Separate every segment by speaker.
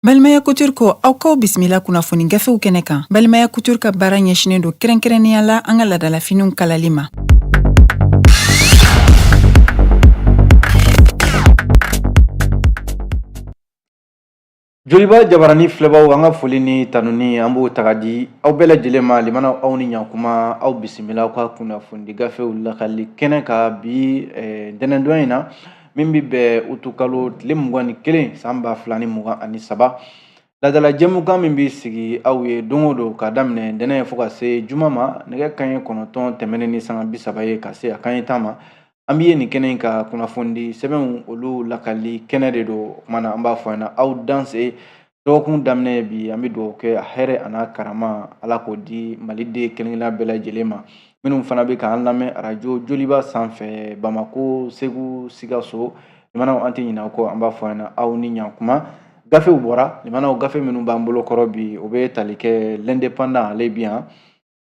Speaker 1: Balimaya Couture ko aw k'aw bisimila kunnafoni gafew kɛnɛ kan. Balimaya Couture ka baara ɲɛsinnen don kɛrɛnkɛrɛnnenya la an ka laadalafiniw kalali ma.
Speaker 2: Joliba jabarani filɛbaw, an ka foli ni tanuni an b'o ta ka di aw bɛɛ lajɛlen ma. Limanaw, aw ni ɲankuma, aw bisimila aw ka kunnafoni gafew lakali kɛnɛ kan bi ntɛnɛndon in na, min bɛ bɛn utukalo tile 21 san 2023. Laadala jɛmukan min bɛ sigi aw ye don o don ka daminɛ ntɛnɛn fo ka se juma ma, nɛgɛ kanɲɛ 9 tɛmɛnen ni sanga 30 ye ka se a kanɲɛ 10 ma, an bɛ ye nin kɛnɛ in ka kunnafonidi sɛbɛnw olu lakali kɛnɛ de don. O tuma na an b'a fɔ ɲɛna aw danse. Dɔgɔkun daminɛ bi, an bɛ dugawu kɛ a hɛrɛ a n'a karama, Ala k'o di Maliden kelen-kelenna bɛɛ lajɛlen ma. Minnu fana bɛ k'an lamɛn arajo Joliba sanfɛ, Bamako, Segu, Sikaso, limanaw, an tɛ ɲinɛ aw kɔ. An b'a fɔ ɲɛna aw ni ɲankuma. Gafew bɔra, limanaw, gafe minnu b'an bolo kɔrɔ bi, o bɛ tali kɛ L'Indépendant, ale bi yan,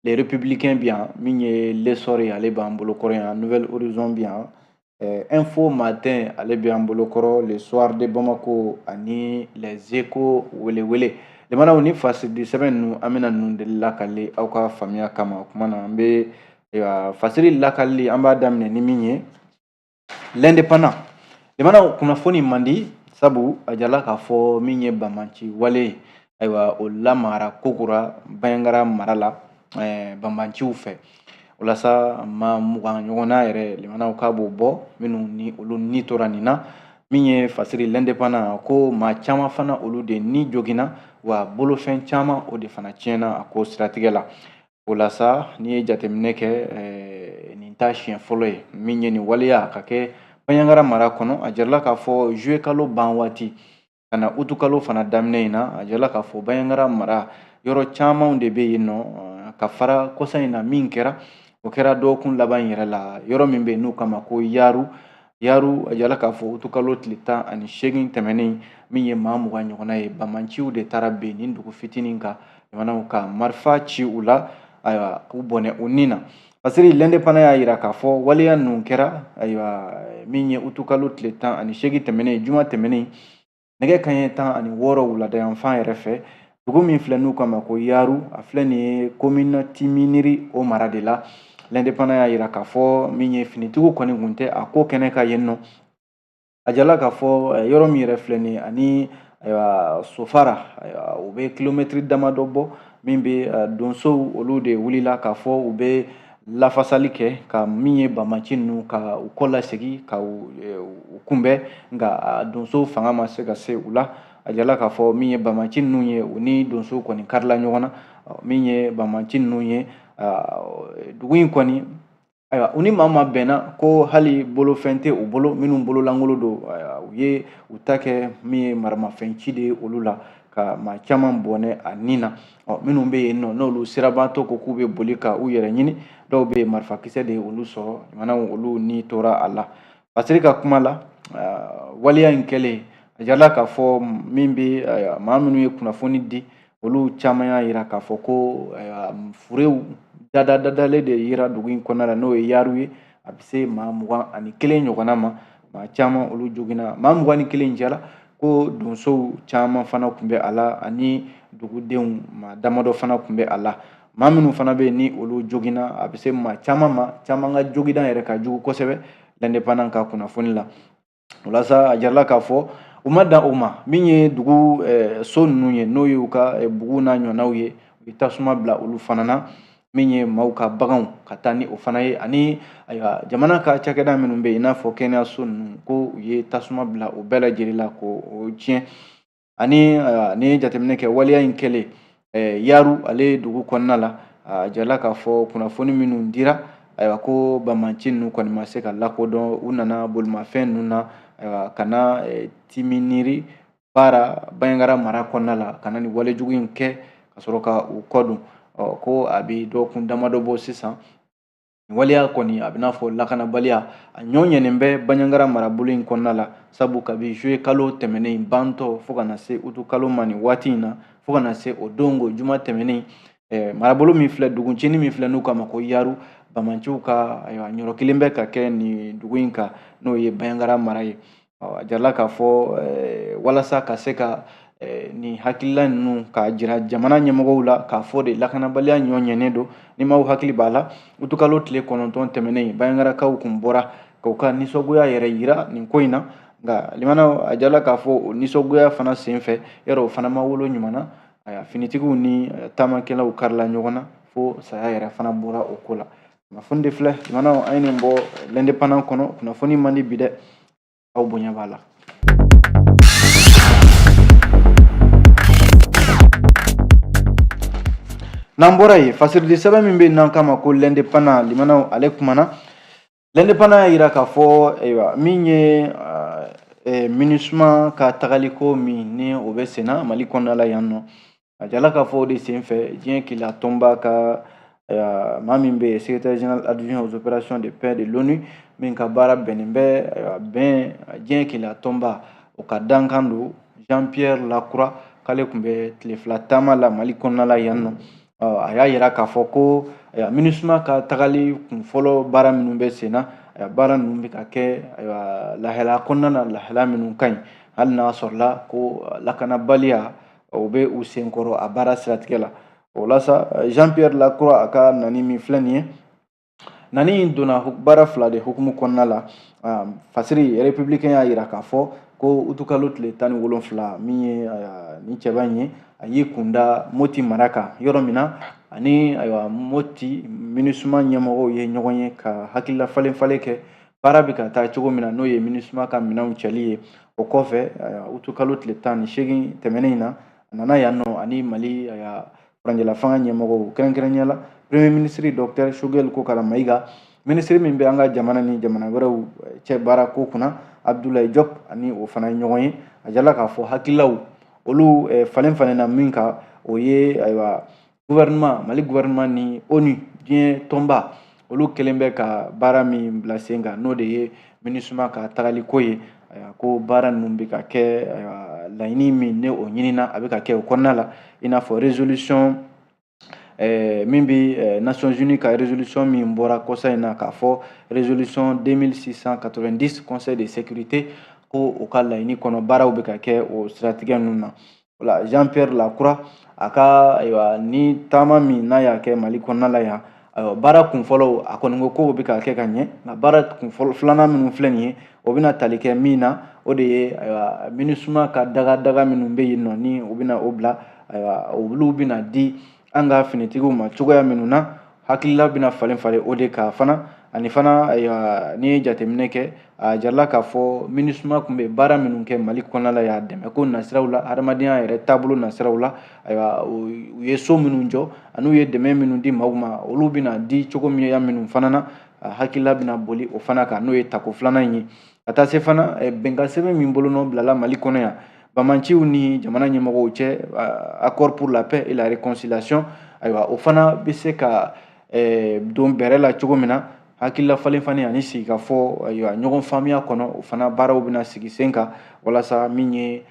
Speaker 2: Les Républicains bi yan, min ye L'Essor ye, ale b'an bolo kɔrɔ yan, Nouvel Horizon bi yan, Info Matin, ale bɛ an bolo kɔrɔ, Le Soir de Bamako ani Les Échos welewele. Limanaw, ni fasiridi sɛbɛn ninnu, an bɛna ninnu de lakali aw ka faamuya kama. O tuma na an bɛ fasiri lakali, an b'a daminɛ ni min ye, L'Indépendant. Limanaw, kunnafoni man di, sabu a jala k'a fɔ min ye banbanci wale ye, ayiwa, o lamara kokura Banjagara mara la banbanciw fɛ. O la sa, maa 20 ɲɔgɔnna yɛrɛ, limanaw, k'a b'o bɔ minnu ni olu ni tora nin na. Min ye fasiri L'Indépendant ko maa caman fana, olu de ni joginna, wa bolofɛn caman o de fana tiɲɛna a ko siratigɛ la. O la sa, n'i ye jateminɛ kɛ, nin t'a siɲɛ fɔlɔ ye min ye nin waleya ka kɛ Banjagara mara kɔnɔ. A jirala k'a fɔ juillet kalo ban waati ka na utu kalo fana daminɛ in na, a jirala k'a fɔ Banjagara mara yɔrɔ camanw de bɛ yen nɔ ka fara kɔsa in na. Min kɛra, o kɛra dɔgɔkun laban yɛrɛ la, yɔrɔ min bɛ yen n'u kama ko Yaru Yaru. A jirala k'a fɔ utukalo tile 18 tɛmɛnen, min ye maa 20 ɲɔgɔnna ye, banbanciw de taara bin nin dugu fitinin kan, jamanaw, ka marifa ci u la, ayiwa, k'u bɔnɛ u ni na. Fasiri L'Indépendant y'a jira k'a fɔ waleya ninnu kɛra, ayiwa, min ye utukalo tile 18 tɛmɛnen, juma tɛmɛnen, nɛgɛ kanɲɛ 16 wuladayanfan yɛrɛ fɛ, dugu min filɛ n'u kama ko Yaru, a filɛ nin ye commune Timiniri, o mara de la. L'Indépendant y'a jira k'a fɔ min ye finitigiw kɔni kun tɛ a ko kɛnɛ kan yen nɔ. A jirala k'a fɔ yɔrɔ min yɛrɛ filɛ nin ye ani, ayiwa, Sofara, ayiwa, u bɛ kilomɛtiri damadɔ bɔ. Min bɛ donsow, olu de wulila k'a fɔ u bɛ lafasali kɛ ka min ye banbanci ninnu ka u kɔ lasegin, ka u kunbɛn, nka donsow fanga ma se ka se u la. A jirala k'a fɔ min ye banbanci ninnu ye, u ni donsow kɔni karila ɲɔgɔn na. Min ye banbanci ninnu ye, dugu in kɔni, ayiwa, u ni maa ma bɛnna ko hali bolofɛn tɛ u bolo, minnu bololankolon don. U ye u ta kɛ min ye maramafɛn ci de ye olu la, ka maa caman bɔnɛ a ni na. Ɔ, minnu bɛ yen nɔ, n'olu sirabatɔ ko k'u bɛ boli ka u yɛrɛ ɲini, dɔw bɛ yen, marifakisɛ de ye olu sɔrɔ, jamanaw, olu ni tora a la. Fasiri ka kuma la, waleya in kɛlen, a jirala k'a fɔ min bɛ maa minnu ye kunnafoni di, olu caman y'a jira k'a fɔ ko furew dada dadalen de yera dugu in kɔnɔna la, n'o ye Yaru ye. A bɛ se maa 21 ɲɔgɔnna ma. Maa caman olu joginna. Maa 21 cɛla, ko donsow caman fana tun bɛ a la, ani dugudenw maa damadɔ fana tun bɛ a la. Maa minnu fana bɛ yen ni olu joginna, a bɛ se maa caman ma. Caman ka jogida yɛrɛ ka jugu kosɛbɛ, L'Indépendant ka kunnafoni la. O la sa, a jirala k'a fɔ u ma dan o ma. Min ye dugu so ninnu ye, n'o ye u ka bugu n'a ɲɔgɔnnaw ye, u ye tasuma bila olu fana na. Min ye maaw ka baganw ka taa ni o fana ye, ani ayiwa, jamana ka cakɛda minnu bɛ yen, i n'a fɔ kɛnɛyaso ninnu, ko u ye tasuma bila o bɛɛ lajɛlen la k'o tiɲɛ. Ani n'i ye jateminɛ kɛ, waleya in kɛlen Yaru, ale dugu kɔnɔna la, a jirala k'a fɔ kunnafoni minnu dira, ayiwa, ko banbanci ninnu kɔni ma se ka lakodɔn. U nana bolimafɛn ninnu na, ayiwa, ka na Timiniri baara Banjagara mara kɔnɔna la, ka na nin walejugu in kɛ ka sɔrɔ ka u kɔ don. Ɔ, ko a bɛ dɔgɔkun damadɔ bɔ sisan, nin waleya kɔni, a bɛ n'a fɔ lakanabaliya a ɲɔ ɲɛnen bɛ Banjagara marabolo in kɔnɔna la, sabu kabi juillet kalo tɛmɛnen bantɔ fo ka na se utu kalo ma nin waati in na, fo ka na se o don ko juma tɛmɛnen, marabolo min filɛ, duguncinin min filɛ n'u k'a ma ko Yaru, banbanciw ka, ayiwa, ɲɔrɔ kelen bɛ ka kɛ nin dugu in kan, n'o ye Banjagara mara ye. A jirala k'a fɔ walasa ka se ka nin hakilila ninnu k'a jira jamana ɲɛmɔgɔw la k'a fɔ de lakanabaliya ɲɔ ɲɛnen don. Ni maaw hakili b'a la, utukalo tile 9 tɛmɛnen, Bandiagarakaw kun bɔra k'u ka nisɔngoya yɛrɛ yira nin ko in na. Nka limanaw, a jala k'a fɔ o nisɔngoya fana senfɛ, yɔrɔ o fana ma wolo ɲuman na. Ayiwa, finitigiw ni taamakɛlaw karila ɲɔgɔn na fo saya yɛrɛ fana bɔra o ko la. Kunnafoni de filɛ limanaw, an ye nin bɔ L'Indépendant kɔnɔ. Kunnafoni man di bi dɛ, aw bonya b'a la. N'an bɔra yen, fasirili sɛbɛn min bɛ yen n'an k'a ma ko L'Indépendant, limanaw, ale kumana. L'Indépendant y'a yira k'a fɔ, ayiwa, min ye MINUSMA ka tagaliko min ni o bɛ senna Mali kɔnɔna la yan nɔ, a jala k'a fɔ o de senfɛ diɲɛ kelenya tɔnba ka maa min bɛ yen, secrétaire général adjoint aux opérations de paix de l'ONU, min ka baara bɛnnen bɛ, ayiwa, bɛn diɲɛ kelenya tɔnba o ka dankan don, Jean-Pierre Lacroix, k'ale tun bɛ tile 2 taama la Mali kɔnɔna la yan nɔ. A y'a yira k'a fɔ ko MINUSMA ka tagali kun fɔlɔ baara minnu bɛ sen na, baara ninnu bɛ ka kɛ, ayiwa, lahalaya kɔnɔna na, lahalaya minnu ka ɲi, hali n'a sɔrɔla ko lakanabaliya o bɛ u senkɔrɔ a baara siratigɛ la. O la sa, Jean-Pierre Lacroix a ka nani min filɛ nin ye, nani in donna baara fila de hukumu kɔnɔna la. Fasiri Républicain y'a yira k'a fɔ ko utukalo tile 17, min ye nin cɛba in ye, a y'i kunda Moti mara kan, yɔrɔ min na ani, ayiwa, Moti MINUSMA ɲɛmɔgɔw ye ɲɔgɔn ye ka hakilila falen falen kɛ baara bɛ ka taa cogo min na, n'o ye MINUSMA ka minɛnw cɛli ye. O kɔfɛ, utukalo tile 18 tɛmɛnen in na, a nana yan nɔ ani Mali, ayiwa, furancɛla fanga ɲɛmɔgɔw, kɛrɛnkɛrɛnnenya la premier ministre docteur Choguel Kokalla Maïga, ministre min bɛ an ka jamana ni jamana wɛrɛw cɛ baara ko kunna, Abdoulaye Diop, ani o fana ye ɲɔgɔn ye. A jala k'a fɔ hakililaw olu falen falenna min kan, o ye, ayiwa, gouvernement, Mali gouvernement ni ONU, diɲɛ tɔnba, olu kɛlen bɛ ka baara min bila sen kan, n'o de ye MINUSMA ka tagaliko ye. Ayiwa, ko baara ninnu bɛ ka kɛ, ayiwa, laɲini min ne o ɲinina, a bɛ ka kɛ o kɔnɔna la, i n'a fɔ résolution min bɛ Nations Unies ka résolution min bɔra kɔsa in na, k'a fɔ résolution 2690 Conseil de sécurité, ko o ka laɲini kɔnɔ baaraw bɛ ka kɛ o siratigɛ ninnu na. Wala Jean-Pierre Lacroix a ka, ayiwa, ni taama min n'a y'a kɛ Mali kɔnɔna la yan, ayiwa, baara kunfɔlɔw a kɔni ko k'o bɛ ka kɛ ka ɲɛ, nka baara kunfɔlɔ filanan minnu filɛ nin ye, o bɛna tali kɛ min na, o de ye, ayiwa, MINUSMA ka daga daga minnu bɛ yen nɔ, ni u bɛna o bila, ayiwa, olu bɛna di an ka finitigiw ma cogoya minnu na, hakilila bɛna falen falen o de kan fana. Ani fana, ayiwa, n'i ye jateminɛ kɛ, a jarala k'a fɔ MINUSMA tun bɛ baara minnu kɛ Mali kɔnɔna la yan, dɛmɛ ko nasiraw la, hadamadenya yɛrɛ taabolo nasiraw la, ayiwa, u ye so minnu jɔ ani u ye dɛmɛ minnu di maaw ma, olu bɛna di cogo minnu fana na, hakilila bɛna boli o fana kan, n'o ye tako filanan in ye. Ka taa se fana bɛnkan sɛbɛn min bolonɔ bilala Mali kɔnɔ yan bamanciw ni jamana ɲɛmɔgɔw cɛ, accord pour la paix et la réconciliation, ayiwa, o fana bɛ se ka don bɛrɛ la cogo min na, hakilila falen falen ani sigikafɔ, ayiwa, ɲɔgɔn faamuya kɔnɔ, o fana baaraw bɛna sigi sen kan walasa min ye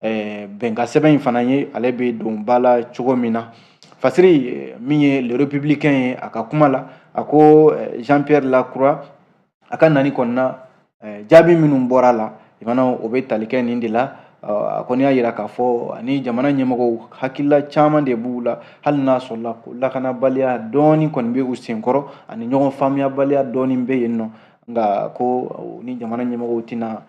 Speaker 2: bɛnkan sɛbɛn in fana ye, ale bɛ don ba la cogo min na. Fasiri min ye Le Républicain ye, a ka kuma la, a ko Jean-Pierre Lacroix a ka nani kɔnɔna jaabi minnu bɔra la, o bɛ tali kɛ nin de la. A kɔni y'a yira k'a fɔ ani jamana ɲɛmɔgɔw hakilila caman de b'u la, hali n'a sɔrɔla ko lakanabaliya dɔɔni kɔni bɛ u senkɔrɔ ani ɲɔgɔn faamuyabaliya dɔɔni bɛ yen nɔ, nka ko ni jamana ɲɛmɔgɔw tɛna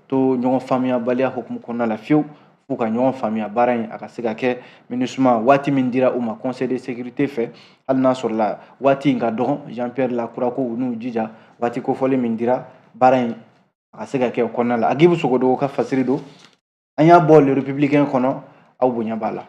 Speaker 2: to ɲɔgɔn faamuyabaliya hukumu kɔnɔna la fiyewu, f'u ka ɲɔgɔn faamuya baara in a ka se ka kɛ. MINUSMA waati min dira u ma Conseil de sécurité fɛ, hali n'a sɔrɔla waati in ka dɔgɔn, Jean-Pierre Lacroix ko u n'u jija waati kofɔlen min dira, baara in a ka se ka kɛ o kɔnɔna la. Agibu Sogodogo ka fasiri don, an y'a bɔ Le Républicain kɔnɔ, aw bonya b'a la.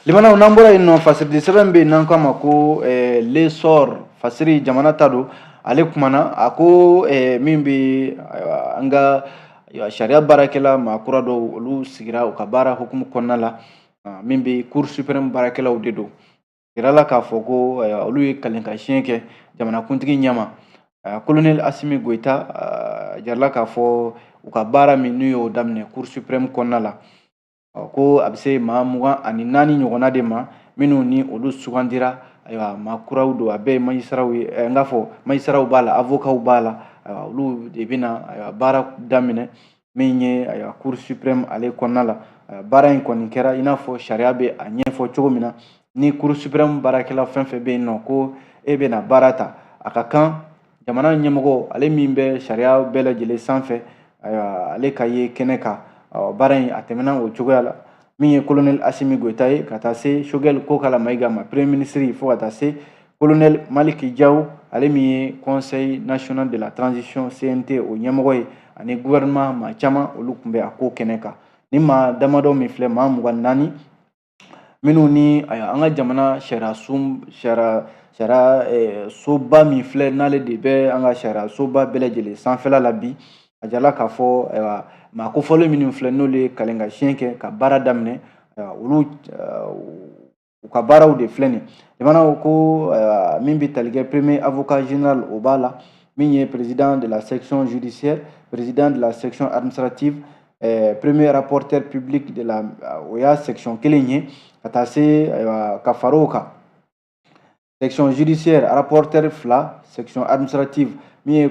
Speaker 2: Limanaw, n'an bɔra yen nɔ, fasiridi sɛbɛn bɛ yen n'an k'a ma ko L'Essor, fasiri jamana ta don, ale kumana, a ko min bɛ an ka sariya baarakɛla maa kura dɔw, olu sigira u ka baara hukumu kɔnɔna la, min bɛ Cour suprême baarakɛlaw de don. Yirala k'a fɔ ko olu ye kalenka siɲɛ kɛ jamanakuntigi ɲɛma, colonel Assimi Goïta. Jarala k'a fɔ u ka baara min n'u y'o daminɛ Cour suprême kɔnɔna la, ko a bɛ se maa 24 ɲɔgɔnna de ma, minnu ni olu sugandira, Ayiwa, maa kuraw don, a bɛɛ ye magistratw ye. N k'a fɔ magistratw b'a la, avocatw b'a la. Ayiwa, olu de bɛna, ayiwa, baara daminɛ min ye, ayiwa, Cour suprême ale kɔnɔna la. Baara in kɔni kɛra i n'a fɔ sariya bɛ a ɲɛfɔ cogo min na. Ni Cour suprême baarakɛla fɛn fɛn bɛ yen nɔ ko e bɛna baara ta, a ka kan jamana ɲɛmɔgɔ, ale min bɛ sariya bɛɛ lajɛlen sanfɛ, ayiwa, ale ka ye kɛnɛ kan. Baara in a tɛmɛna o cogoya la. Min ye colonel Assimi Goïta ye, ka taa se Choguel Kokalla Maïga ma, premier ministre, fo ka taa se colonel Malick Diaw, ale min ye Conseil national de la transition, CNT, o ɲɛmɔgɔ ye, ani gouvernement maa caman, olu tun bɛ a ko kɛnɛ kan. Ni maa damadɔ min filɛ, maa 24 minnu ni, ayiwa, an ka jamana sariya sun, sariya soba min filɛ, n'ale de bɛ an ka sariya soba bɛɛ lajɛlen sanfɛla la bi, a jirala k'a fɔ, ayiwa, maa kofɔlen minnu filɛ, n'olu ye kalenka siɲɛ kɛ ka baara daminɛ, olu u ka baaraw de filɛ nin. Jamanaw ko min bɛ tali kɛ premier avocat général, o b'a la, min ye président de la section judiciaire, président de la section administrative, premier rapporteur public de la, o y'a section kelen ye, ka taa se, ayiwa, ka fara o kan, section judiciaire rapporteur fila, section administrative min ye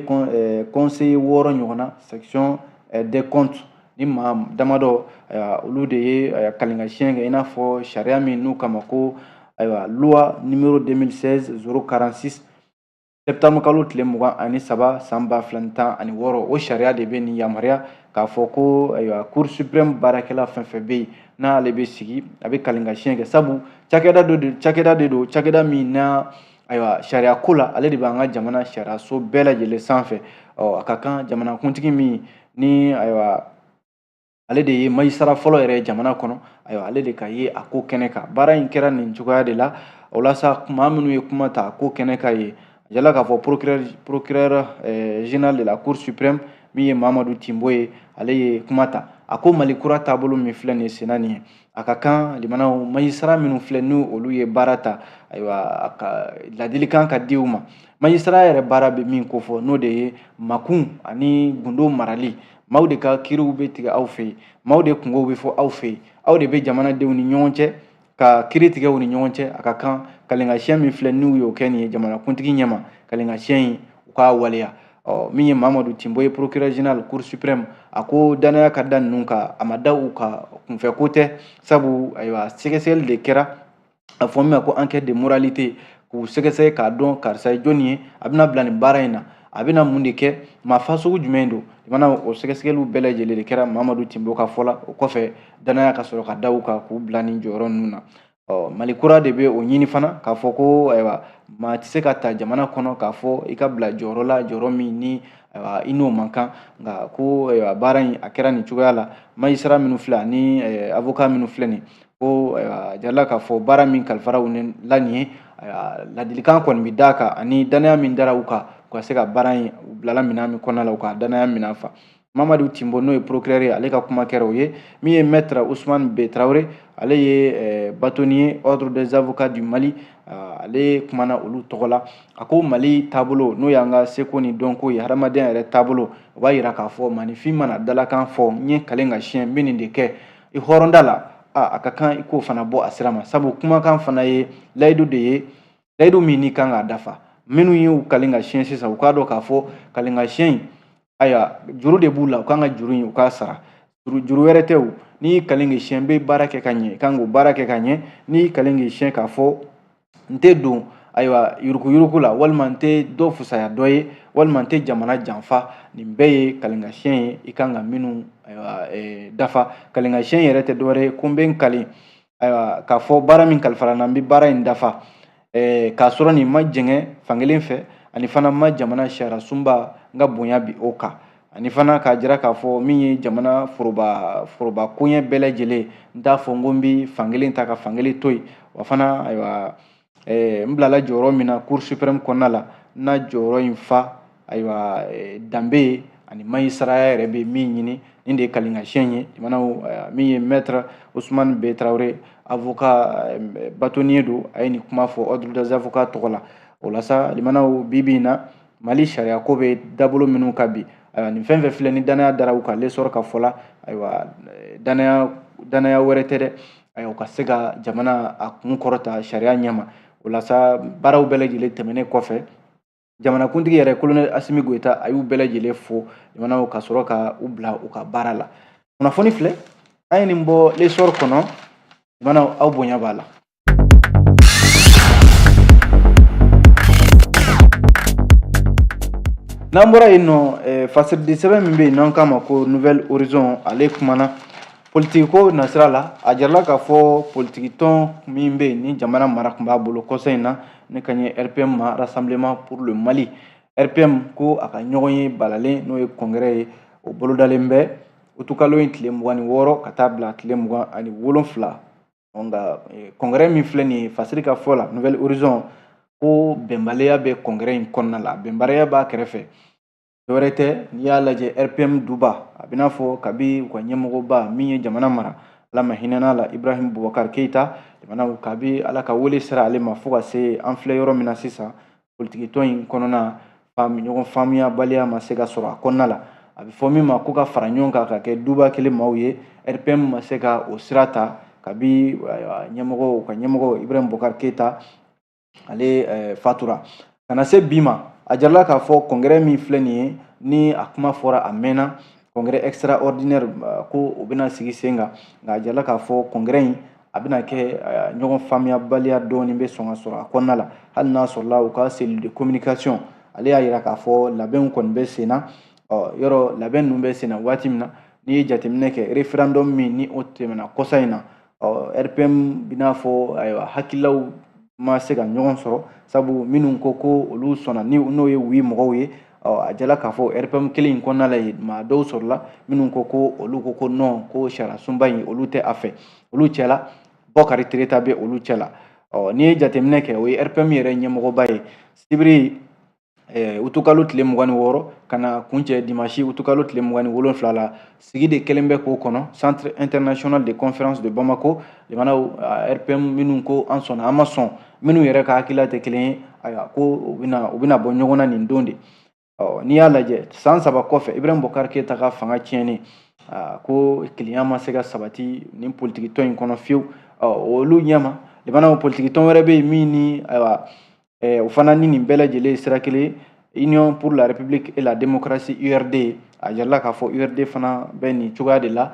Speaker 2: conseiller 6 ɲɔgɔn na, section des comptes ni maa damadɔ. Ayiwa, olu de ye kalenka siɲɛ kɛ i n'a fɔ sariya min n'u kama ko, ayiwa, loi numéro 2016 046, septembre kalo tile 23 san 2016, o sariya de bɛ nin yamaruya k'a fɔ ko, ayiwa, Cour suprême baarakɛla fɛn fɛn bɛ yen, n'ale bɛ sigi, a bɛ kalenka siɲɛ kɛ, sabu cakɛda dɔ de, cakɛda de don, cakɛda min na, ayiwa, sariya ko la, ale de b'an ka jamana sariyaso bɛɛ lajɛlen sanfɛ. Ɔ, a ka kan jamanakuntigi min ni, ayiwa, ale de ye magistrat fɔlɔ yɛrɛ ye jamana kɔnɔ, ayiwa, ale de ka ye a ko kɛnɛ kan. Baara in kɛra nin cogoya de la. O la sa, maa minnu ye kuma ta a ko kɛnɛ kan ye, a jirala k'a fɔ procureur général de la Cour suprême, min ye Mamadou Timbo ye, ale ye kuma ta. A ko Mali kura taabolo min filɛ nin ye senna nin ye, a ka kan limanaw, magistrat minnu filɛ, n'u olu ye baara ta, ayiwa, a ka ladilikan ka di u ma. Magistrat yɛrɛ baara bɛ min kofɔ, n'o de ye makun ani gundo marali. Maaw de ka kiiriw bɛ tigɛ aw fɛ yen, maaw de kungow bɛ fɔ aw fɛ yen, aw de bɛ jamanadenw ni ɲɔgɔn cɛ ka kiiri tigɛ u ni ɲɔgɔn cɛ. A ka kan kalenka min filɛ, n'u y'o kɛ nin ye jamanakuntigi ɲɛma, kalenka in, u k'a waleya. Ɔ, min ye Mamadou Timbo ye, procureur général Cour suprême, a ko danaya ka da ninnu kan, a ma da u ka kunfɛ ko tɛ, sabu, ayiwa, sɛgɛsɛgɛli de kɛra, a fɔ min ma ko enquête de moralité, k'u sɛgɛsɛgɛ k'a dɔn karisa ye jɔnni ye, a bɛna bila nin baara in na, a bɛna mun de kɛ, maa fasugu jumɛn don. Jamana o sɛgɛsɛgɛliw bɛɛ lajɛlen de kɛra Mamadou Timbo ka fɔ la. O kɔfɛ, danaya ka sɔrɔ ka da u kan k'u bila nin jɔyɔrɔ ninnu na. Ɔ, Mali kura de bɛ o ɲini fana k'a fɔ ko, ayiwa, maa tɛ se ka ta jamana kɔnɔ k'a fɔ i ka bila jɔyɔrɔ la, jɔyɔrɔ min ni, ayiwa, i n'o man kan. Nka ko, ayiwa, baara in a kɛra nin cogoya la. Magistrat minnu filɛ ani avocat minnu filɛ nin ko, ayiwa, jarala k'a fɔ baara min kalifara u la nin ye, ayiwa, ladilikan kɔni bɛ d'a kan, ani danaya min dara u kan, u ka se ka baara in, u bilala minɛn min kɔnɔna la, u ka danaya minɛn fa. Mamadou Timbo, n'o ye procureur ye, ale ka kuma kɛra o ye. Min ye maître Ousmane B Traoré, ale ye bâtonnier Ordre des avocats du Mali, ale kumana olu tɔgɔ la. A ko Mali taabolo, n'o y'an ka seko ni dɔnko ye, hadamadenya yɛrɛ taabolo, o b'a yira k'a fɔ maaninfin mana dalakan fɔ, n ye kalen ka siɲɛ, n bɛ nin de kɛ i hɔrɔnda la, a ka kan i k'o fana bɔ a sira ma, sabu kumakan fana ye layidu de ye, layidu min n'i kan k'a dafa. Minnu y'u kalen ka siɲɛ sisan, u k'a dɔn k'a fɔ kalen ka siɲɛ in, ayiwa, juru de b'u la, u kan ka juru in, u k'a sara. Juru wɛrɛ tɛ o. N'i y'i kalen k'i siɲɛ n bɛ baara kɛ ka ɲɛ, i kan k'o baara kɛ ka ɲɛ. N'i y'i kalen k'i siɲɛ k'a fɔ n tɛ don, ayiwa, yuruguyurugu la, walima n tɛ dɔ fisaya dɔ ye, walima n tɛ jamana janfa, nin bɛɛ ye kalenkasiyɛn ye, i kan ka minnu, ayiwa, dafa. Kalenkasiyɛn yɛrɛ tɛ dɔwɛrɛ ye ko n bɛ n kalen, ayiwa, k'a fɔ baara min kalifara n na, n bɛ baara in dafa k'a sɔrɔ nin ma jɛngɛ fankelen fɛ, ani fana ma jamana sariya sunba n ka bonya bi o kan, ani fana k'a jira k'a fɔ min ye jamana foroba koɲɛ bɛɛ lajɛlen, n t'a fɔ n ko n bɛ fankelen ta ka fankelen to yen. Wa fana, ayiwa, n bilala jɔyɔrɔ min na Cour suprême kɔnɔna la, n na jɔyɔrɔ in fa, ayiwa, danbe ani magistrat yɛrɛ bɛ min ɲini, nin de ye kalenkasiyɛn ye. Jamanaw, min ye maître Ousmane B Traoré, avocat bâtonnier don, a ye nin kuma fɔ Ordre des avocats tɔgɔ la. O la sa, limanaw, bi bi in na, Mali sariya ko bɛ dabolo minnu kan bi, ayiwa, nin fɛn fɛn filɛ ni danaya dara u kan, L'Essor ka fɔ la, ayiwa, danaya wɛrɛ tɛ dɛ, ayiwa, u ka se ka jamana a kun kɔrɔta sariya ɲɛma. O la sa, baaraw bɛɛ lajɛlen tɛmɛnen kɔfɛ, jamanakuntigi yɛrɛ, colonel Asimi Goyita, a y'u bɛɛ lajɛlen fo jamanaw ka sɔrɔ ka u bila u ka baara la. Kunnafoni filɛ, an ye nin bɔ L'Essor kɔnɔ. Jamanaw, aw bonya b'a la. N'an bɔra yen nɔ, fasiridi sɛbɛn min bɛ yen n'an k'a ma ko Nouvel Horizon, ale kumana politiki ko nasira la. A jirala k'a fɔ politiki tɔn min bɛ yen ni jamana mara tun b'a bolo kɔsa in na, ne ka ɲɛ RPM ma, Rassemblement pour le Mali, RPM, ko a ka ɲɔgɔn ye balalen, n'o ye congrès ye, o bolodalen bɛ utukalo in tile 26 ka taa bila tile 27. Nka congrès min filɛ nin ye, fasiri ka fɔ la, Nouvel Horizon ko bɛnbaliya bɛ congrès in kɔnɔna la, bɛnbaliya b'a kɛrɛfɛ. Dɔwɛrɛ tɛ, n'i y'a lajɛ, RPM duba, a bɛ n'a fɔ kabi u ka ɲɛmɔgɔba min ye jamana mara, Ala ma hinɛna la, Ibrahim Boubacar Keita, jamana kabi Ala ka wele sera ale ma fo ka se an filɛ yɔrɔ min na sisan, politikitɔn in kɔnɔna ɲɔgɔn faamuyabaliya ma se ka sɔrɔ a kɔnɔna la. A bɛ fɔ min ma ko ka fara ɲɔgɔn kan ka kɛ duba kelen maaw ye, RPM ma se ka o sira ta kabi ɲɛmɔgɔ, u ka ɲɛmɔgɔ Ibrahim Boubacar Keita, ale fatura ka na se bi ma. A jirala k'a fɔ congrès min filɛ nin ye, ni a kuma fɔra a mɛnna, congrès extraordinaire, ko o bɛna sigi sen kan. Nka a jirala k'a fɔ congrès in a bɛna kɛ ɲɔgɔn faamuyabaliya dɔɔnin bɛ sɔn ka sɔrɔ a kɔnɔna la, hali n'a sɔrɔla u ka cellule de communication, ale y'a jira k'a fɔ labɛnw kɔni bɛ sen na. Ɔ yɔrɔ labɛn ninnu bɛ sen na waati min na, n'i ye jateminɛ kɛ, référendum min ni o tɛmɛna kɔsa in na, ɔ RPM bɛna fɔ ayiwa, hakililaw ma se ka ɲɔgɔn sɔrɔ, sabu minnu ko ko olu sɔnna ni n'o ye oui mɔgɔw ye, ɔ a jala k'a fɔ RPM kelen in kɔnɔna la yen, maa dɔw sɔrɔla minnu ko ko olu ko ko non, ko sariya sunba in olu tɛ a fɛ. Olu cɛla, Bɔkari Tereta bɛ olu cɛla. Ɔ n'i ye jateminɛ kɛ, o ye RPM yɛrɛ ɲɛmɔgɔba ye. Sibiri utukalo tile 26 ka na kuncɛ dimanche utukalo tile 27 la, sigi de kɛlen bɛ k'o kɔnɔ Centre international de conférence de Bamako. Jamanaw, RPM minnu ko an sɔnna, an ma sɔn, minnu yɛrɛ ka hakilila tɛ kelen ye, ayiwa, ko u bɛna bɔ ɲɔgɔn na nin don de. Ɔ n'i y'a lajɛ, san 3 kɔfɛ, Ibrahim Boubacar Keita ka fanga tiɲɛnen, ko kelenya ma se ka sabati nin politiki tɔn in kɔnɔ fiyewu. Ɔ olu ɲɛma, jamanaw, politiki tɔn wɛrɛ bɛ yen min ni ayiwa o fana ni nin bɛɛ lajɛlen ye sira kelen, Union pour la République et la démocratie, URD. A jirala k'a fɔ URD fana bɛ nin cogoya de la,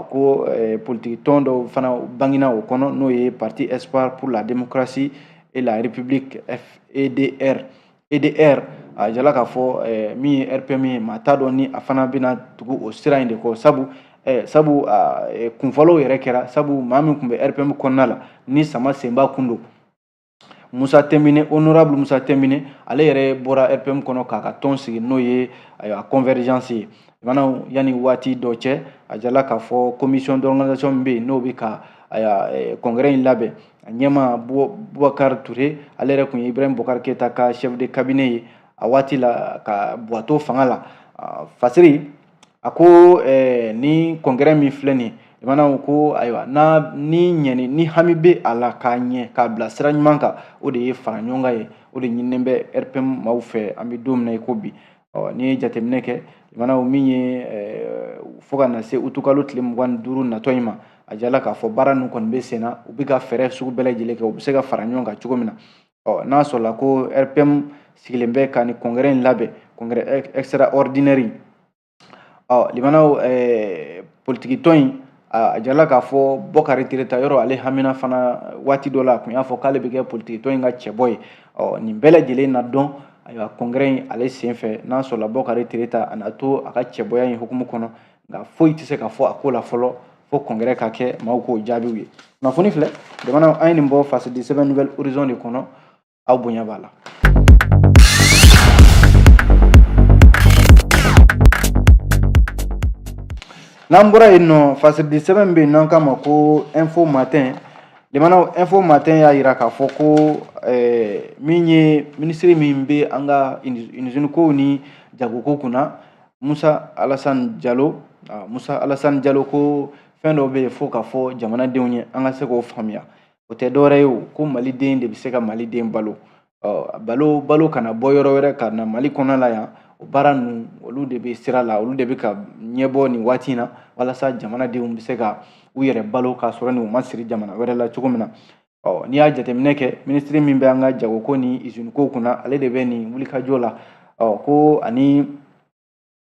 Speaker 2: ko politiki tɔn dɔw fana bangena o kɔnɔ, n'o ye Parti Espoir pour la démocratie et la République, FEDR, EDR. A jirala k'a fɔ min ye RPM ye, maa t'a dɔn ni a fana bɛna tugu o sira in de kɔ, sabu kunfɔlɔw yɛrɛ kɛra, sabu maa min tun bɛ RPM kɔnɔna la ni Sama Senba kun don, Musa Tɛnbine, honorable Musa Tɛnbine, ale yɛrɛ bɔra RPM kɔnɔ k'a ka tɔn sigi, n'o ye ayiwa Convergence ye. Jamanaw, yanni waati dɔ cɛ, a jirala k'a fɔ commission d'organisation min bɛ yen, n'o bɛ ka ayiwa congrès in labɛn, a ɲɛma Boubacar Touré, ale yɛrɛ tun ye Ibrahim Boubacar Keita ka chef de cabinet ye a waati la ka Buwa to fanga la. Fasiri a ko ni congrès min filɛ nin ye, jamanaw, ko ayiwa, n'a ni ɲɛni ni hami bɛ a la k'a ɲɛ k'a bila sira ɲuman kan, o de ye fara ɲɔgɔn kan ye, o de ɲininen bɛ RPM maaw fɛ an bɛ don min na i ko bi. Ɔ n'i ye jateminɛ kɛ, jamanaw, min ye fo ka na se utukalo tile 25 natɔ in ma, a jala k'a fɔ baara ninnu kɔni bɛ sen na, u bɛ ka fɛɛrɛ sugu bɛɛ lajɛlen kɛ u bɛ se ka fara ɲɔgɔn kan cogo min na. Ɔ n'a sɔrɔla ko RPM sigilen bɛ ka nin congrès in labɛn, congrès extraordinaire. Ɔ limanaw, politiki tɔn in, a jirala k'a fɔ Bɔkari Tereta yɔrɔ, ale hamina fana waati dɔ la, a tun y'a fɔ k'ale bɛ kɛ politiki tɔn in ka cɛbɔ ye. Ɔ nin bɛɛ lajɛlen na dɔn, ayiwa, congrès in ale sen fɛ, n'a sɔrɔla Bɔkari Tereta a na to a ka cɛbɔya in hukumu kɔnɔ. Nka foyi tɛ se ka fɔ a ko la fɔlɔ fo congrès ka kɛ, maaw k'o jaabiw ye. Kunnafoni filɛ, jamana, an ye nin bɔ fasidi sɛbɛn Nouvel Horizon de kɔnɔ. Aw bonya b'a la. N'an bɔra yen nɔ, fasiridi sɛbɛn bɛ yen n'an k'a ma ko Info Matin. Limanaw, Info Matin y'a jira k'a fɔ ko min ye minisiri min bɛ an ka usine kow ni jagoko kunna, Musa Alassane Jalo, Musa Alassane Jalo, ko fɛn dɔ bɛ yen fo k'a fɔ jamanadenw ye, an ka se k'o faamuya. O tɛ dɔwɛrɛ ye o, ko maliden de bɛ se ka maliden balo. Balo balo kana bɔ yɔrɔ wɛrɛ ka na Mali kɔnɔ la yan. O baara ninnu, olu de bɛ sira la, olu de bɛ ka ɲɛbɔ nin waati in na, walasa jamanadenw bɛ se ka u yɛrɛ balo k'a sɔrɔ ni u ma siri jamana wɛrɛ la cogo min na. Ɔ, n'i y'a jateminɛ kɛ, minisiri min bɛ an ka jagoko ni iziniko kunna, ale de bɛ nin wulikajɔ la. Ɔ, ko ani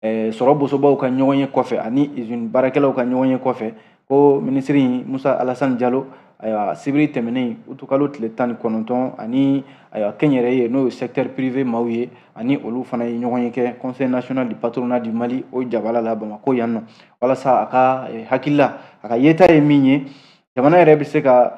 Speaker 2: sɔrɔ bosobaw ka ɲɔgɔn ye kɔfɛ ani izini baarakɛlaw ka ɲɔgɔn ye kɔfɛ, ko minisiri Musa Alasani Jalo, ayiwa, sibiri tɛmɛnen utukalo tile 19, ani ayiwa kɛnyɛrɛye, n'o ye secteur privé maaw ye, ani olu fana ye ɲɔgɔn ye kɛ Conseil national du patronat du Mali o jabala la Bamakɔ yan nɔ, walasa a ka hakilila, a ka yeta ye min ye, jamana yɛrɛ bɛ se ka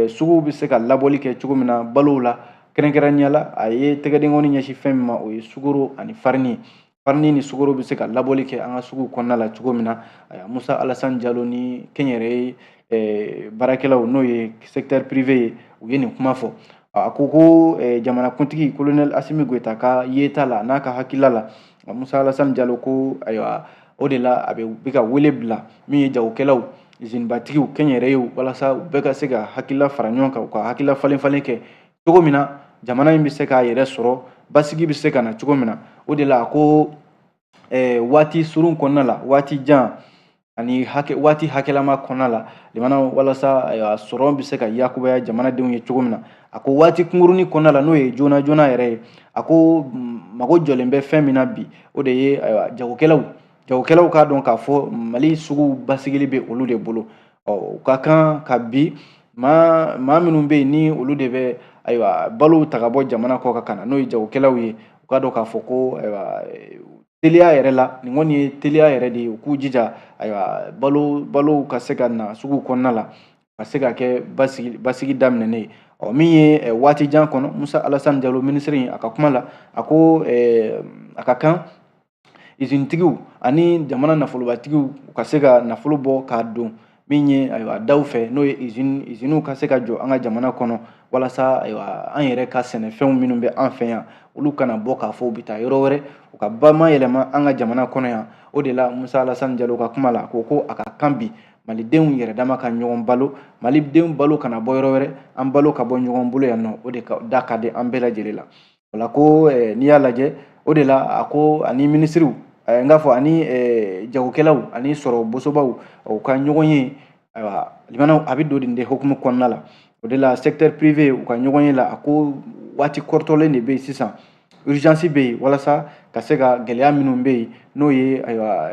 Speaker 2: suguw bɛ se ka labɔli kɛ cogo min na balow la. Kɛrɛnkɛrɛnnenya la, a ye tɛgɛdenkɔni ɲɛsin fɛn min ma, o ye sukaro ani farini ye. Farini ni sukaro bɛ se ka labɔli kɛ an ka suguw kɔnɔna la cogo min na. Ayiwa, Musa Alasani Jalo ni kɛnyɛrɛye baarakɛlaw, n'o ye secteur privé ye, u ye nin kuma fɔ. A ko ko jamanakuntigi colonel Asimi Goyita ka yeta la n'a ka hakilila la, Musa Alasani Jalo ko ayiwa, o de la a bɛ ka wele bila min ye jagokɛlaw, izinibatigiw, kɛnyɛrɛyew, walasa u bɛɛ ka se ka hakilila fara ɲɔgɔn kan, u ka hakilila falen falen kɛ cogo min na jamana in bɛ se k'a yɛrɛ sɔrɔ, basigi bɛ se ka na cogo min na. O de la a ko waati surun kɔnɔna la, waati jan ani hakɛ, waati hakɛlama kɔnɔna la, limana, walasa ayiwa sɔrɔ bɛ se ka yakubaya jamanadenw ye cogo min na. A ko waati kunkurunin kɔnɔna la, n'o ye joona joona yɛrɛ ye, a ko mago jɔlen bɛ fɛn min na bi, o de ye ayiwa jagokɛlaw k'a dɔn k'a fɔ Mali sugu basigili bɛ olu de bolo. Ɔ, u ka kan ka bi maa minnu bɛ yen ni olu de bɛ ayiwa balow ta ka bɔ jamana kɔ kan ka na, n'o ye jagokɛlaw ye, u k'a dɔn k'a fɔ ko ayiwa teliya yɛrɛ la, nin kɔni ye teliya yɛrɛ de ye, u k'u jija ayiwa balow ka se ka na sugu kɔnɔna la, ka se ka kɛ basigi daminɛnen ye. Ɔ, min ye waati jan kɔnɔ, Musa Alasani Jalo minisiri, a ka kuma la, a ko a ka kan izinitigiw ani jamana nafolobatigiw u ka se ka nafolo bɔ k'a don min ye ayiwa daw fɛ, n'o ye iziniw ka se ka jɔ an ka jamana kɔnɔ, walasa ayiwa an yɛrɛ ka sɛnɛfɛnw minnu bɛ an fɛ yan, olu kana bɔ k'a fɔ u bɛ taa yɔrɔ wɛrɛ, u ka ba mayɛlɛma an ka jamana kɔnɔ yan. O de la Musa Alasani Jalo ka kuma la, a ko ko a ka kan bi malidenw yɛrɛ dama ka ɲɔgɔn balo, malidenw balo kana bɔ yɔrɔ wɛrɛ, an balo ka bɔ ɲɔgɔn bolo yan nɔ, o de ka da ka di an bɛɛ lajɛlen la. O la ko n'i y'a lajɛ, o de la a ko ani minisiriw, n k'a fɔ ani jagokɛlaw ani sɔrɔ bosobaw u ka ɲɔgɔn ye, ayiwa limanaw, a bɛ don nin de hukumu kɔnɔna la. O de la secteur privé u ka ɲɔgɔn ye la, a ko waati kɔrɔtɔlen de bɛ yen sisan, urgence bɛ yen, walasa ka se ka gɛlɛya minnu bɛ yen, n'o ye ayiwa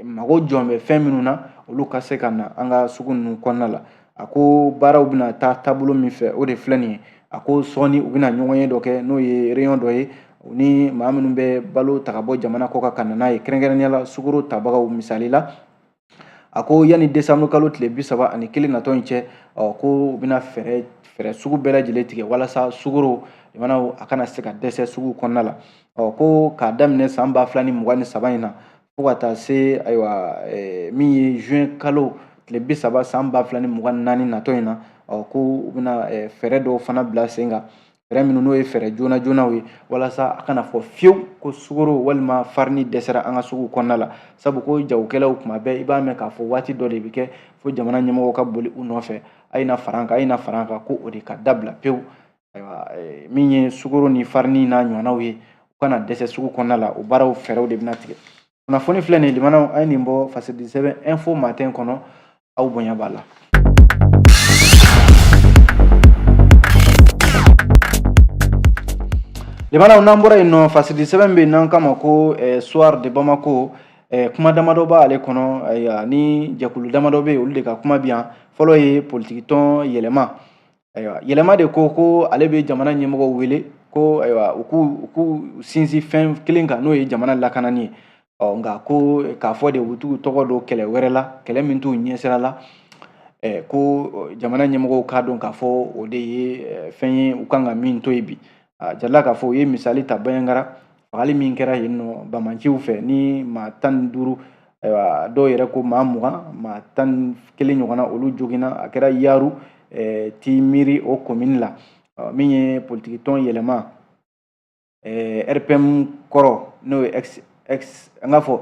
Speaker 2: mago jɔn bɛ fɛn minnu na, olu ka se ka na an ka sugu ninnu kɔnɔna la. A ko baaraw bɛna taa taabolo min fɛ, o de filɛ nin ye. A ko sɔɔni u bɛna ɲɔgɔn ye dɔ kɛ, n'o ye réunion dɔ ye, u ni maa minnu bɛ balo ta ka bɔ jamana kɔ kan ka na n'a ye, kɛrɛnkɛrɛnnenya la sukaro tabagaw. Misali la, a ko yanni décembre kalo tile 31 natɔ in cɛ, ɔ, ko u bɛna fɛɛrɛ sugu bɛɛ lajɛlen tigɛ walasa sukaro limanaw a kana se ka dɛsɛ sugu kɔnɔna la. Ɔ, ko k'a daminɛ san 2023 in na fo ka taa se ayiwa min ye juin kalo tile 30 san 2024 natɔ in na, ɔ, ko u bɛna fɛɛrɛ dɔw fana bila sen kan, fɛɛrɛ minnu n'o ye fɛɛrɛ joona joonaw ye, walasa a kana fɔ fiyewu ko sukaro walima farini dɛsɛra an ka sugu kɔnɔna la. Sabu ko jagokɛlaw kuma bɛɛ i b'a mɛn k'a fɔ waati dɔ de bɛ kɛ fo jamana ɲɛmɔgɔw ka boli u nɔfɛ, a ye na fara an kan, a ye na fara an kan, ko o de ka dabila pewu. Ayiwa min ye sukaro ni farini n'a ɲɔgɔnnaw ye, u kana dɛsɛ sugu kɔnɔna la, o baaraw fɛɛrɛw de bɛna tigɛ. Kunnafoni filɛ nin ye limanaw, an ye nin bɔ fasidi sɛbɛn Info Matin kɔnɔ, aw bonya b'a la. Limanaw, n'an bɔra yen nɔ, fasidi sɛbɛn bɛ yen n'an k'a ma ko Soir de Bamako, kuma damadɔ b'ale kɔnɔ. Ayiwa, ni jɛkulu damadɔ bɛ yen, olu de ka kuma bi yan. Fɔlɔ ye politikitɔn Yɛlɛma. Ayiwa, Yɛlɛma de ko ko ale bɛ jamana ɲɛmɔgɔw wele ko ayiwa u k'u sinsin fɛn kelen kan, n'o ye jamana lakanani ye. Ɔ, nka ko k'a fɔ de u t'u tɔgɔ don kɛlɛ wɛrɛ la, kɛlɛ min t'u ɲɛsira la, ko jamana ɲɛmɔgɔw k'a dɔn k'a fɔ o de ye fɛn ye u kan ka min to yen bi. A jirala k'a fɔ u ye misali ta Banjagara fagali min kɛra yen nɔ bamanciw fɛ, ni maa 15, ayiwa dɔw yɛrɛ ko maa 20, maa 11 ɲɔgɔnna olu joginna. A kɛra Yaru Timiri o commune la. Min ye politikitɔn Yɛlɛma, RPM kɔrɔ, n'o ye ex ex an k'a fɔ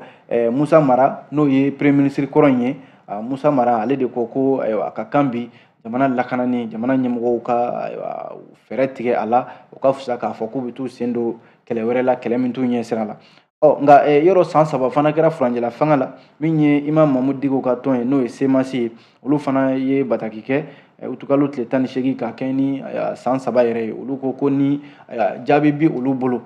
Speaker 2: Musa Mara, n'o ye premier ministre kɔrɔ in ye, Musa Mara, ale de ko ko ayiwa a ka kan bi jamana lakanani, jamana ɲɛmɔgɔw ka ayiwa fɛɛrɛ tigɛ a la, o ka fisa k'a fɔ k'u bɛ t'u sen don kɛlɛ wɛrɛ la, kɛlɛ min t'u ɲɛ sira la. Ɔ, nka yɔrɔ san 3 fana kɛra furancɛla fanga la, min ye Imam Mahmoud Dicko ka tɔn ye, n'o ye CMAS ye, olu fana ye bataki kɛ. utukalo tile 18 ka kɛɲɛ ni san 3 yɛrɛ ye. Olu ko ko ni jaabi bi olu bolo,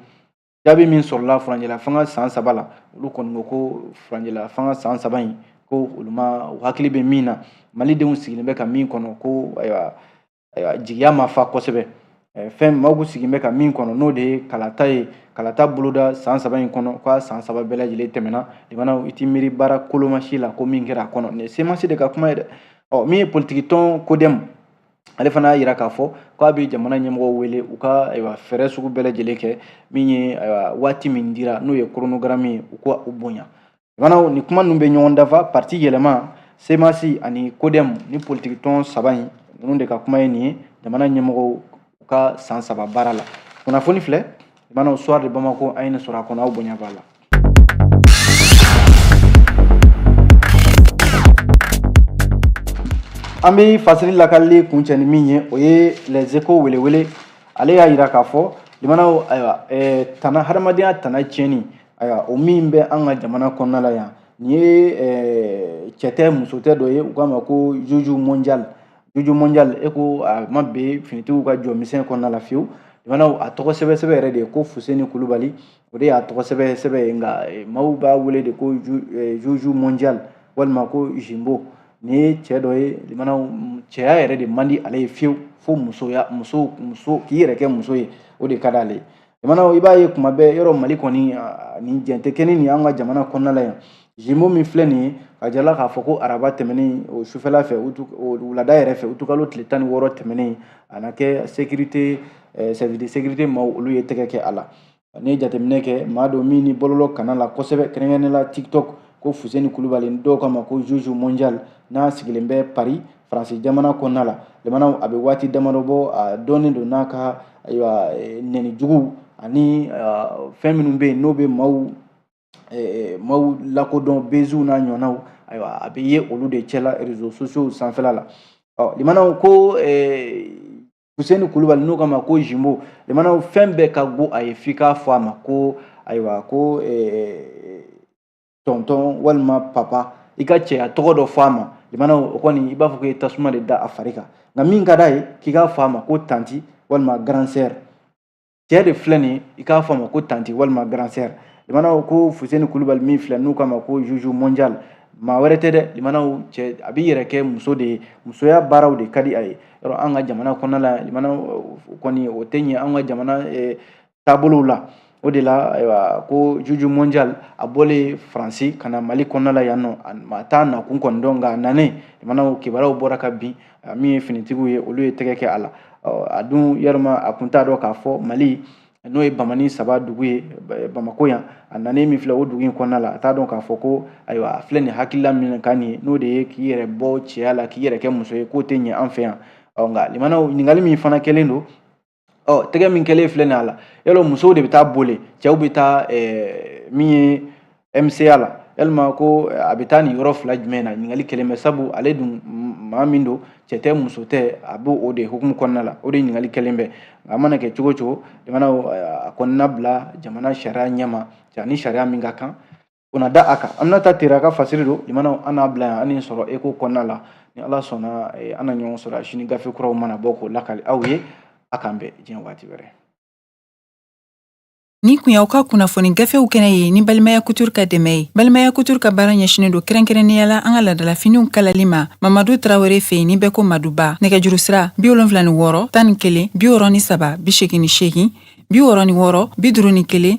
Speaker 2: jaabi min sɔrɔla furancɛla fanga san 3 la, olu kɔni ko ko furancɛla fanga san 3 in ko olu ma, u hakili bɛ min na, malidenw sigilen bɛ ka min kɔnɔ, ko ayiwa jigiya ma fa kosɛbɛ. Fɛn maaw sigilen bɛ ka min kɔnɔ, n'o de ye kalata ye, kalata boloda san 3 in kɔnɔ, k'a san 3 bɛɛ lajɛlen tɛmɛna, limanaw i t'i miiri baara kolomasi la ko min kɛra a kɔnɔ. Nin ye CMAS de ka kuma ye dɛ. Ɔ min ye politikitɔn CODEM, ale fana y'a yira k'a fɔ k'a bɛ jamana ɲɛmɔgɔw wele u ka ayiwa fɛɛrɛ sugu bɛɛ lajɛlen kɛ min ye ayiwa waati min dira, n'o ye chronogramme ye, u ka o bonya. Limanaw, nin kuma ninnu bɛ ɲɔgɔn dafa. Parti yɛlɛma, CMAS ani CODEM ni politikitɔn 3 in ninnu de ka kuma ye nin ye, jamana ɲɛmɔgɔw u ka san 3 baara la. Kunnafoni filɛ, limanaw, Soir de Bamako, an ye nin sɔrɔ a kɔnɔ, aw bonya b'a la. An bɛ fasiri lakalili kuncɛ ni min ye, o ye Les Échos welewele. Ale y'a yira k'a fɔ, limanaw, ayiwa tana, hadamadenya tana tiɲɛni, ayiwa o min bɛ an ka jamana kɔnɔna la yan, nin ye cɛ tɛ muso tɛ dɔ ye, u k'a ma ko Juju Mondial. Juju Mondial, e ko a ma bɛn finitigiw ka jɔmisɛn kɔnɔna la fiyewu. Limanaw, a tɔgɔ sɛbɛ sɛbɛ yɛrɛ de ye ko Fuseni Kulubali, o de y'a tɔgɔ sɛbɛ sɛbɛ ye, nka maaw b'a wele de ko Juju Mondial walima ko Jimbo. Nin ye cɛ dɔ ye, limanaw, cɛya yɛrɛ de man di ale ye fiyewu, fo musoya, muso, muso k'i yɛrɛ kɛ muso ye, o de ka d'ale ye. Limanaw, i b'a ye kuma bɛɛ yɔrɔ Mali kɔni nin jɛn tɛ kɛ ni nin an ka jamana kɔnɔna la yan. Jimbo min filɛ nin ye, a jala k'a fɔ ko araba tɛmɛnen o sufɛla fɛ, wulada yɛrɛ fɛ, utukalo tile 16 tɛmɛnen, a na kɛ sécurité, service de sécurité maaw olu ye tɛgɛ kɛ a la. N'i ye jateminɛ kɛ, maa dɔ min ni bɔlɔlɔ kana la kosɛbɛ, kɛrɛnkɛrɛnnenya la TikTok, ko Fuseni Kulubali, dɔw k'a ma ko Juju Mondial, n'a sigilen bɛ Paris, Faransi jamana kɔnɔna la. Limanaw, a bɛ waati damadɔ bɔ, a dɔnnen don n'a ka ayiwa nɛni jugu ani fɛn minnu bɛ yen n'o bɛ maaw lakodɔn, beziw n'a ɲɔgɔnnaw, ayiwa a bɛ ye olu de cɛla réseaux sociaux sanfɛla la. Ɔ limanaw, ko Fuseni Kulubali n'o k'a ma ko Jimbo, limanaw, fɛn bɛɛ ka go a ye f'i k'a fɔ a ma ko ayiwa ko tonton walima papa, i ka cɛya tɔgɔ dɔ fɔ a ma. Limanaw, o kɔni i b'a fɔ k'i ye tasuma de da a fari kan. Nka min ka d'a ye, k'i k'a fɔ a ma ko tantie walima grand sœur. Cɛ de filɛ nin ye, i k'a fɔ a ma ko tantie walima grand sœur. Limanaw, ko Fuseni Kulubali min filɛ n'u k'a ma ko Juju Mondial, maa wɛrɛ tɛ dɛ, limanaw, cɛ a b'i yɛrɛ kɛ muso de ye, musoya baaraw de ka di a ye. Yɔrɔ an ka jamana kɔnɔna la, limanaw kɔni o tɛ ɲɛ an ka jamana taabolow la. O de la ayiwa ko Juju Mondial a bɔlen Faransi ka na Mali kɔnɔna la yan nɔ, maa t'a nakun kɔni dɔn, nka a nanen, limanaw, kibaruyaw bɔra ka bin, min ye finitigiw ye, olu ye tɛgɛ kɛ a la. A dun yɛrɛma a kun t'a dɔn k'a fɔ Mali, n'o ye Bamani 3 dugu ye Bamako yan, a nanen min filɛ o dugu in kɔnɔna la, a t'a dɔn k'a fɔ ko ayiwa a filɛ nin hakilila min kan nin ye, n'o de ye k'i yɛrɛ bɔ cɛya la k'i yɛrɛ kɛ muso ye, k'o tɛ ɲɛ an fɛ yan. Ɔ nka limanaw, ɲininkali min fana kɛlen don, ɔ tɛgɛ min kɛlen filɛ nin a la, yala musow de bɛ taa boli, cɛw bɛ taa min ye MCA la, yalima ko a bɛ taa nin yɔrɔ fila jumɛn na? Ɲininkali kɛlen bɛ, sabu ale dun maa min don, cɛ tɛ muso tɛ, a b'o o de hukumu kɔnɔna la, o de ɲininkali kɛlen bɛ. Nka a mana kɛ cogo o cogo, limanaw, a kɔni na bila jamana sariya ɲɛma, ni sariya min ka kan, o na da a kan. An bɛna taa tera ka fasiri don, limanaw, an n'a bila yan, an ni sɔrɔ eko kɔnɔna la. Ni Ala sɔnna, an na ɲɔgɔn sɔrɔ sini gafe kuraw mana bɔ k'o lakali aw ye. A k'an bɛn diɲɛ waati wɛrɛ.
Speaker 1: Nin kun y'aw ka kunnafoni gafew kɛnɛ ye ni Balimaya Couture ka dɛmɛ ye. Balimaya Couture ka baara ɲɛsinnen don kɛrɛnkɛrɛnnenya la an ka laadalafiniw kalali ma Mamadu Tarawele fɛ yen, ni bɛɛ ko Maduba. Nɛgɛjuru sira 76 11 63 88,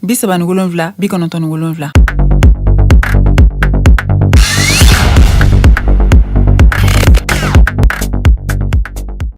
Speaker 1: 66 51 37 97.